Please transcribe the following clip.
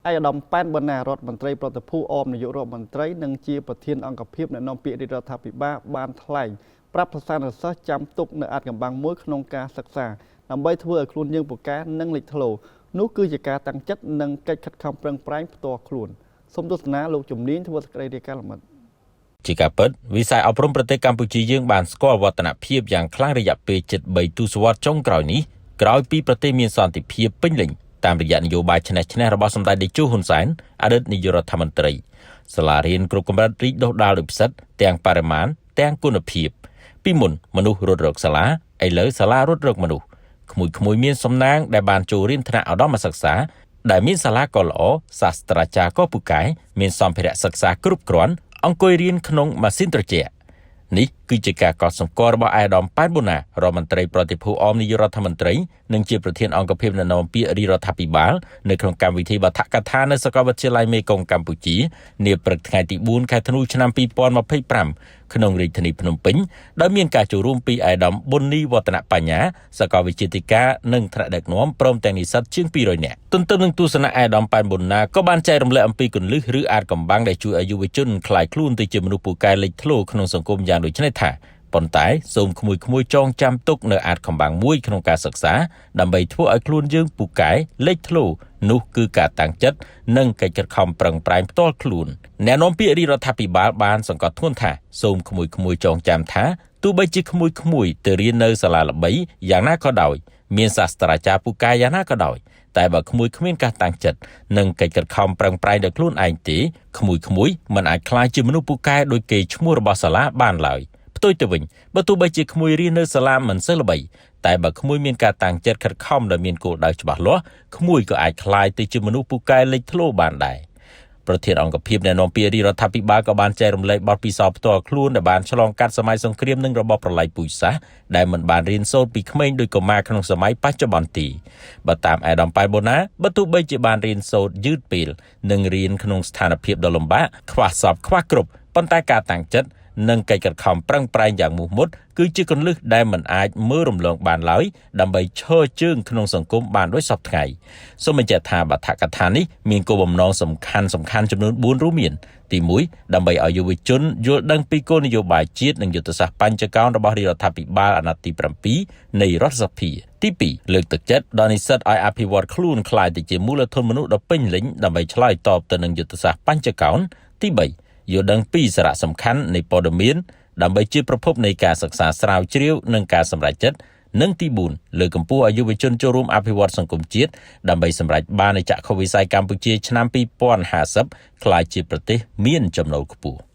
ឯកឧត្តមប៉ែនប៊ុណ្ណារដ្ឋមន្ត្រីប្រតិភូអមនាយករដ្ឋមន្ត្រីនិងជាប្រធានអង្គភាពអ្នកនាំពាក្យរាជរដ្ឋាភិបាលបានថ្លែងប្រាប់សិស្សានុសិស្សចាំទុកនៅអាថ៌កំបាំងមួយក្នុងការសិក្សាដើម្បីធ្វើឲ្យខ្លួនយើងពូកែនិងលេចធ្លោនោះគឺជាការតាំងចិត្តនិងកិច្ចខិតខំប្រឹងប្រែងផ្ទាល់ខ្លួនសូមទស្សនាលោកជំនាញធ្វើសេចក្តីរាយការណ៍លម្អិត ជាការពិតវិស័យអប់រំប្រទេសកម្ពុជាយើងបានស្គាល់វឌ្ឍនភាពយ៉ាងខ្លាំងរយៈពេលជិត3ទសវត្សរ៍ចុងក្រោយនេះក្រោយពីប្រទេសមានសន្តិភាពពេញលេញតាមរយៈនយោបាយឈ្នះឈ្នះរបស់សម្ដេចតេជោហ៊ុនសែនអតីតនាយករដ្ឋមន្ត្រីសាលារៀនគ្រប់កម្រិតរីកដុះដាលដោយផ្សិតទាំងបរិមាណទាំងគុណភាពពីមុនមនុស្សរត់រកសាលាឥឡូវសាលារត់រកមនុស្សក្មួយៗមានសំណាងដែលបានចូលរៀនថ្នាក់ឧត្តមសិក្សាដែលមានសាលាក៏ល្អសាស្ត្រាចារ្យក៏ពូកែមានសម្ភារៈសិក្សាគ្រប់គ្រាន់អង្គុយរៀនក្នុងម៉ាស៊ីនត្រជាក់នេះគឺជាការកត់សម្គាល់របស់ឯកឧត្តមប៉ែនបូណារដ្ឋមន្ត្រីប្រតិភូអមនាយករដ្ឋមន្ត្រីនិងជាប្រធានអង្គភាពអ្នកនាំពាក្យរាជរដ្ឋាភិបាលនៅក្នុងកម្មវិធីបាឋកថានៅសាកលវិទ្យាល័យមេគង្គកម្ពុជានាព្រឹកថ្ងៃទី4ខែធ្នូឆ្នាំ2025ក្នុងរាជធានីភ្នំពេញដោយមានការចូលរួមពីឯកឧត្តមប៊ុននីវឌ្ឍនបញ្ញាសាកលវិទ្យាធិការនិងថ្នាក់ដឹកនាំព្រមទាំងនិស្សិតជាង200នាក់ទន្ទឹមនឹងទស្សនៈឯកឧត្តមប៉ែនប៊ុនណាក៏បានចែករំលែកអំពីគន្លឹះឬអាចកំបាំងដែលជួយឲ្យយុវជនក្លាយខ្លួនទៅជាមនុស្សពូកែលេចធ្លោក្នុងសង្គមយ៉ាងដូចនេះថាប៉ុន្តែសូមក្មួយៗចងចាំទុកនៅអាចកំបាំងមួយក្នុងការសិក្សាដើម្បីធ្វើឲ្យខ្លួនយើងពូកែលេចធ្លោនោះគឺការតាំងចិត្តនិងកិច្ចខិតខំប្រឹងប្រែងផ្ទាល់ខ្លួនអ្នកនាំពាក្យរាជរដ្ឋាភិបាលបានសង្កត់ធ្ងន់ថាសូមក្មួយៗចងចាំថាទោះបីជាក្មួយៗទៅរៀននៅសាលាល្បីយ៉ាងណាក៏ដោយមានសាស្ត្រាចារ្យពូកែយ៉ាងណាក៏ដោយតែបើក្មួយគ្មានការតាំងចិត្តនិងកិច្ចខិតខំប្រឹងប្រែងដោយខ្លួនឯងទេក្មួយៗមិនអាចក្លាយជាមនុស្សពូកែដោយគេឈ្មោះរបស់សាលាបានឡើយផ្ទុយទៅវិញបើទោះបីជាក្មួយរៀននៅសាលាមិនសូវល្បីតែបើក្មួយមានការតាំងចិត្តខិតខំដោយមានគោលដៅច្បាស់លាស់ក្មួយក៏អាចក្លាយទៅជាមនុស្សពូកែលេចធ្លោបានដែរប្រធានអង្គភាពអ្នកនាំពាក្យរាជរដ្ឋាភិបាលក៏បានចែករំលែកបទពិសោធន៍ផ្ទាល់ខ្លួនដែលបានឆ្លងកាត់សម័យសង្គ្រាមនិងរបបប្រល័យពូជសាសន៍ដែលមិនបានរៀនសូត្រពីក្មេងដូចកុមារក្នុងសម័យបច្ចុប្បន្នទីបើតាមឯកឧត្តមប៉ែនបូណាបើទោះបីជាបានរៀនសូត្រយឺតពេលនិងរៀនក្នុងស្ថានភាពដ៏លំបាកខ្វះសពខ្វះគ្រប់ប៉ុន្តែការតាំងចិត្តនិងកិច្ចខិតខំប្រឹងប្រែងយ៉ាងមោះមុតគឺជាគន្លឹះដែលមិនអាចមើលរំលងបានឡើយដើម្បីឈរជើងក្នុងសង្គមបានដូចសពថ្ងៃសូមបញ្ជាក់ថាបាឋកថានេះមានគោលបំណងសំខាន់សំខាន់ចំនួន4រួមមានទី1ដើម្បីឲ្យយុវជនយល់ដឹងពីគោលនយោបាយជាតិនិងយុទ្ធសាស្ត្របញ្ចកោណរបស់រាជរដ្ឋាភិបាលអាណត្តិទី7នៃរដ្ឋសភាទី2លើកទឹកចិត្តដល់និស្សិតឲ្យអភិវឌ្ឍខ្លួនក្លាយទៅជាមូលធនមនុស្សដ៏ពេញលេញដើម្បីឆ្លើយតបទៅនឹងយុទ្ធសាស្ត្របញ្ចកោណទី3យល់ដឹងពីសារៈសំខាន់នៃព័ត៌មានដើម្បីជាប្រភពនៃការសិក្សាស្រាវជ្រាវនិងការសម្រេចចិត្តនិងទី4លើកកម្ពស់ឲ្យយុវជនចូលរួមអភិវឌ្ឍសង្គមជាតិដើម្បីសម្រេចបាននូវចក្ខុវិស័យកម្ពុជាឆ្នាំ2050ក្លាយជាប្រទេសមានចំណូលខ្ពស់។